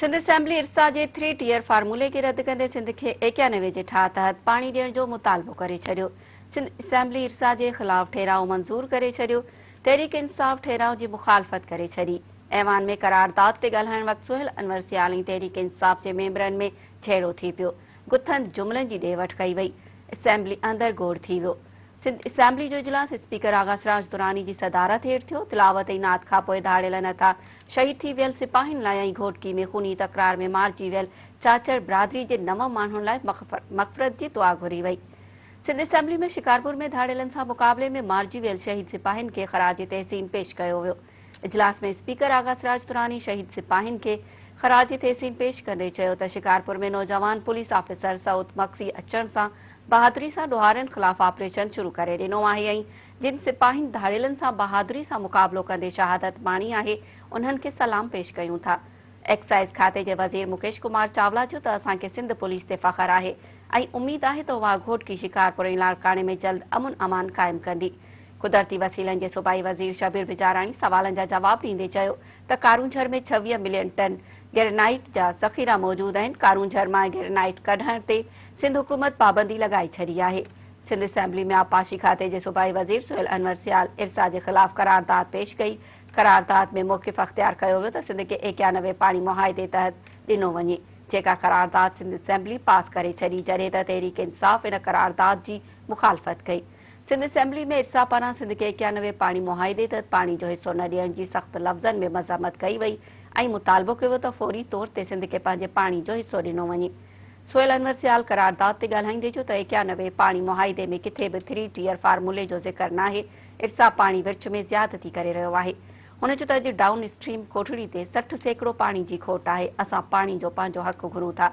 Sindh assembly IRSA جي three tier فارمولي کي رد ڪندي سنڌ کي 91 جي ٺاهه تحت پاڻي ڏيڻ جو مطالبو ڪري ڇڏيو. سنڌ اسيمبلي ارسا جي خلاف ٺهراء منظور ڪري ڇڏيو. تحريڪ انصاف ٺهراء جي مخالفت ڪري ڇڏي. ايوان ۾ قرارداد تي ڳالهائڻ وقت سهيل انور سيال ۽ تحريڪ انصاف جي ميمبرن ۾ جهيڙو ٿي پيو. گٿن جملن جي ڏي وٺ ڪئي وئي. اسيمبلي اندر گوڙ ٿي ويو. سنڌ اسيمبلي جو اجلاس اسپيڪر آغا سراج دراني جي صدارت هيٺ ٿيو. تلاوت ۽ نعت کانپوء ڌاڙيلن هٿان شهيد ٿي ويل سپاهين لاء ۽ گهوٽڪي ۾ خوني تڪرار ۾ مارجي ويل چاچڙ برادري جي نون ماڻهن لاء مغفرت جي دعا گهري وئي. سنڌ اسيمبلي ۾ شڪارپور ۾ ڌاڙيلن سان مقابلي ۾ مارجي ويل شهيد سپاهين کي خراج تحسين پيش ڪيو ويو. اجلاس ۾ اسپيڪر آغا سراج دراني شهيد سپاهين کي خراج تحسين پيش ڪندي چيو ته شڪارپور ۾ نوجوان پوليس آفيسر سعود مگسي اچڻ سان بهادري سان ڏوهارين خلاف آپريشن شروع ڪري ڏنو آهي ۽ جن سپاهين ڌاڙيلن سان بهادري سان مقابلو ڪندي شهادت ماڻي آهي انهن کي سلام پيش ڪيون ٿا. ايڪسائيز کاتي جي وزير مڪيش ڪمار چاولا چيو ته اسان کي سنڌ پوليس تي فخر آهي ۽ اميد آهي ته اها گهوٽڪي، شڪارپور ۽ لاڙڪاڻي ۾ جلد امن امان قائم ڪندي. قدرتي وسيلن جي صوبائي وزير شبير بجاراڻي سوالن جا جواب ڏيندي چيو ته ڪارونجهر ۾ 26 ملين ٽن گرينائيٽ جا ذخيرا موجود آهن، ڪارونجهر مان گرينائيٽ ڪڍڻ تي سنڌ حڪومت پابندي لڳائي ڇڏي آهي. سنڌ اسيمبلي ۾ آبپاشي کاتي جي صوبائي وزير سهيل انور سيال ارسا جي خلاف قرارداد پيش ڪئي، قرارداد ۾ موقف اختيار ڪيو ويو ته سنڌ کي 91 پاڻي معاهدي تحت ڏنو وڃي، جيڪا قرارداد سنڌ اسيمبلي پاس ڪري ڇڏي، جڏهن ته تحريڪ انصاف ان قرارداد جي مخالفت ڪئي. سنڌ اسيمبلي ۾ ارسا پاران سنڌ کي 91 پاڻي معاهدي تحت پاڻي جو حصو نه ڏيڻ جي سخت لفظن ۾ مذمت ڪئي وئي ۽ مطالبو ڪيو ويو ته فوري طور تي سنڌ کي پنهنجي پاڻي جو حصو ڏنو وڃي. سهيل انور سيال قرارداد تي ڳالهائيندي چيو ته 91 پاڻي معاهدي ۾ ڪٿي به ٿري ٽيئر فارمولي جو ذڪر ناهي، ارسا پاڻي ورڇ ۾ زيادتي ڪري رهيو آهي. هن چيو ته اڄ ڊائون اسٽريم ڪوٽڙي تي 60% پاڻي جي کوٽ آهي، اسان پاڻي جو پنهنجو حق گهرون ٿا.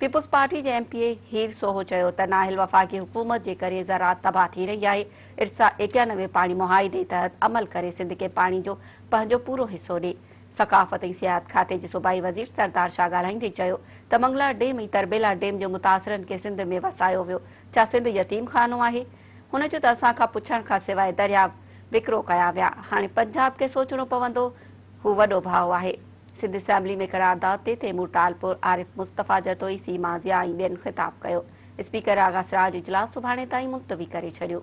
پيپلز پارٽي جي M P A Heer Soho چيو ته نااهل وفاقي حڪومت جي ڪري زراعت تباهه ٿي رهي آهي، ارسا 91 پاڻي معاهدي تحت عمل ڪري سنڌ کي پاڻي جو پنهنجو پورو حصو ڏي. ثقافت ۽ سياحت کاتي جي صوبائي وزير سردار شاهه ڳالهائيندي چيو ته منگلا ڊيم ۽ تربيلا ڊيم جو متاثرن کي سنڌ ۾ وسايو ويو، ڇا سنڌ يتيم خانو آهي؟ هن چيو ته اسان کان پڇڻ کان سواء درياء وڪرو ڪيا ويا، هاڻي پنجاب کي سوچڻو پوندو، هو وڏو ڀاء آهي. سنڌ اسيمبلي ۾ قرارداد تي تيمور ٽالپور، عارف مصطفيٰ جتوئي، سيما ضياء ۽ ٻين خطاب ڪيو. اسپيڪر آغا سراج اجلاس سڀاڻي تائين ملتوي ڪري ڇڏيو.